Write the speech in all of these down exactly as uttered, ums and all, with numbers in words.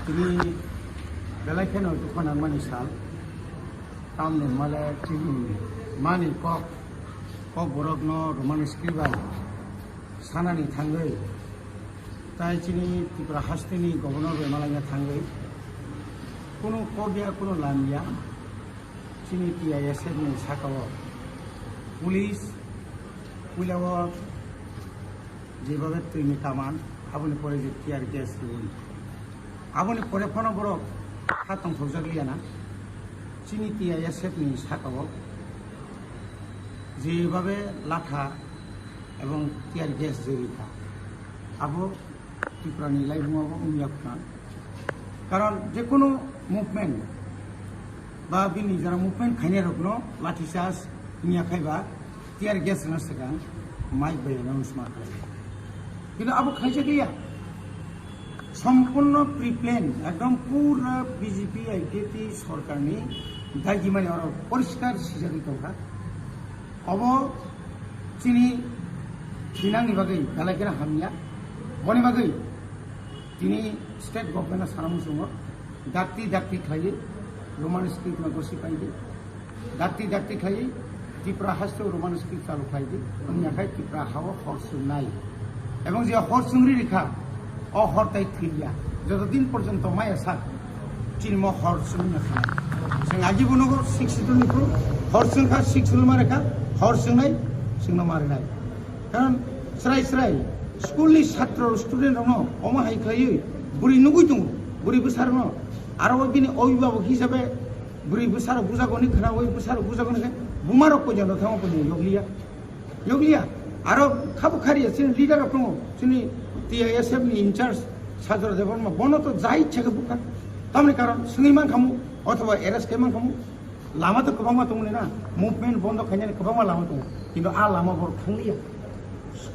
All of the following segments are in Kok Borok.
Tini belai kheno dukho nangmani sal. Tamni hwnmale chini mani kok, kok borokno Roman script bai sanani thangwi, tai chini Tripura hasteni governor bai malaina thangwi, kunu kok ya, kunu lam ya, chini T I S F ni sakao police puilao jebabe twini kaman, aboni pore je tear gas rwi. Aboni pore phano borok ha tongthokjak liya na. Chini T I S F ni sakao jebabe latha ebong tear gas rwi kha. Abo Tripura ni laibung abo wngya khna. Karon je kono movement ba bini jara movement khainai rokno lathi charge wngya khai ba tear gas rwna swkang mic bai announce ma khlai. Kintu abo khaijak liya. Sompurno pre-plan, ekdom pura B J P I P F T sorkarni dagimani oro poriskar swijagwi tongkha. Obo chini thinangni bagwi belai kheno hamya. Boni bagwi tini state government-no sana muchungo, dakti dakti khlaiwi Roman script-no gosi paidi. Dakti dakti khlaiwi Tripura haste Roman script chalu khlaidi. Wngya khai Tripura hao hor chwngnai. Ebong je hor chwngri rikha, o hor tai thwiya. Joto din porjonto maya sak, chini mo hor chwngna khanai. Chwng agi bo nugo Sixth Schedule ni phuru hor chwngkha, Sixth Schedule ma rikha, hor chwngnai, chwngno ma rinai. Karon chwrai chwrai school ni satro student rokno omo hai khlaiwi bwrwi nugwi tongo, bwrwi bwsarokno. Aro o bini obhibabok hisabe bwrwi bwsarok bujagoni khwnawi, bwsarok bujagoni khe bumarok poito no thango poito yokliya. Yokliya. Aro khabo khariya chini leader rok tongo, chini T I S F ni in charge Sajra Debbarma, bono to jai chakhe bukha. Tamni karon swngwi mankhamu othoba arrest khai mankhamu. Lama to kwbangma tongo na, movement bondo khainani kwbangma lama tongo, kintu a lama borok thangliya.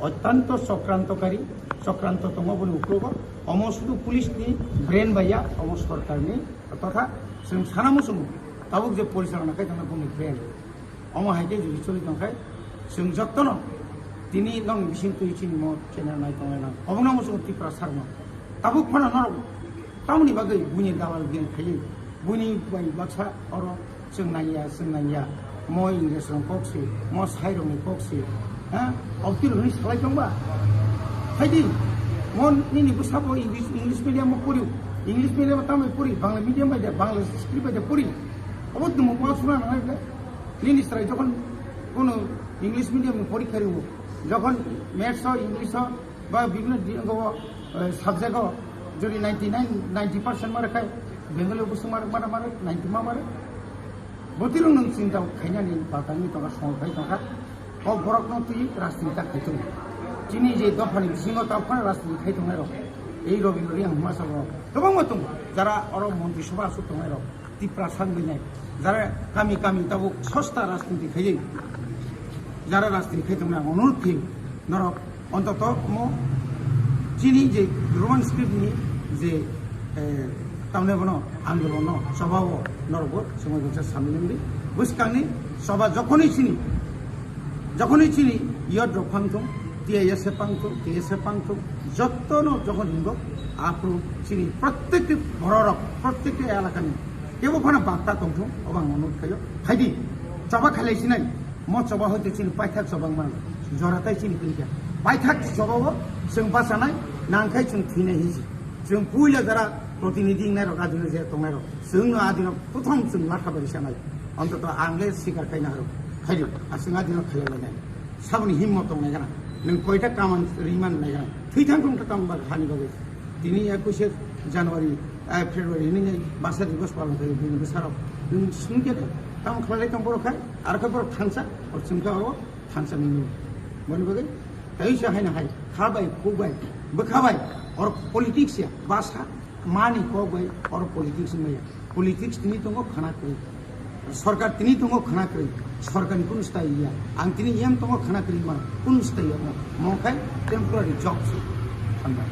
Ottanto chokrantokari, chokranto tongo boni uklogo. Omo sudu police ni brain baiya, omo sorkar ni totha chwng sana muchungo. Tabuk je porichalona khai thangna boni brain. Omo hai khe jodi choli tong khai chwng jottono tini nong bising twi chini mo channel nai tongnai nang. Obo nang muchungo Tripura sarma. Tabuk phano norok tamoni bagwi buini dalal geng khaiwi buini bai baksa oro chwng nangya, chwng nangya. Mo English rok kok si, mo sai rok ni kok si. Ha? Obtir hwnwi salai tongba. Phaidi, mo nini bwsabo English, English medium o pori. English medium o tamai pori, Bangla medium bai de, Bangla script bai de pori. Obo dumo pora suna nangai ble. Nini chwrai jokhon kono English medium ni porikha rwo, jokhon maths o, English o, ba bibhinno di-, o, eh, subject o jodi ninety nine, ninety percent mare khai, Bengali o bwswk mare, mare, mare, ninety ma mare. Bwtwirok nwng chinta khainani batangwi tongkha, songwi khai tongkha. O borokno twi rajniti ta khai tongo. Chini je dophani bisingo tabuk phano rajniti khai tongnai rok, ei Robindra Reang Himachal rok kwbangma tongo, jara oro montri sabha aswk tongnai rok. Tipra sangwi nai, jara kami kami tabuk sosta rajniti khaiwi, jara rajniti khai tongnai, ang onurodh khaio norok ontoto mo chini je Roman script ni je, eh, tamne bono andolon no choba o norok bo chumui baksa samilengdi. Bwskangni choba jokhonwi chini, jokhonwi chini yot rok phang thung, T I S F phang thung, T S F phang thung, jotto no jokhon hingo aphuru chini prottekti bororok, prottekti elakani kebo phano bakta tongthung, obo ang onurodh khaio. Phaidi, choba khailai sinai, mo choba hoite chini paithak choba wngmano, jora tai chini tongkha. Paithak choba o chwng bachanai, nangkhai chwng thwinai hinsi. Chwng puila jara protinidhi wngnairok, adino je tongnairok, chwngno adino prothom chwng lakha bari sanai. Ontoto ang le sikar khaina harok, khaidi, a chwng adino khailai lainai. Saboni himmo tongnai gana, nwng koita kaman riman nai gana, thwi thang thung thang ba hani bagwi. Tini ekush January, eh, February hwnwi basa dibosh palon khaio bini bwsarok. Nwng swngkhe tamo khlai tong borok khai, aro khe borok thansa, or chwngkha oro thansa nini. Boni bagwi tei se haino hai kha bai, khuk bai, bwkha bai, or politics ya, basa, mani kok bai, or politics wngmaya. Politics tini tongo khana kwrwi. Sorkar tini tongo khana kwrwi, sorkarni kunu style ya. Ang tini yang tongo khana kwrwi mano, kunu style ya. Mo khai temporary job se. Hambai.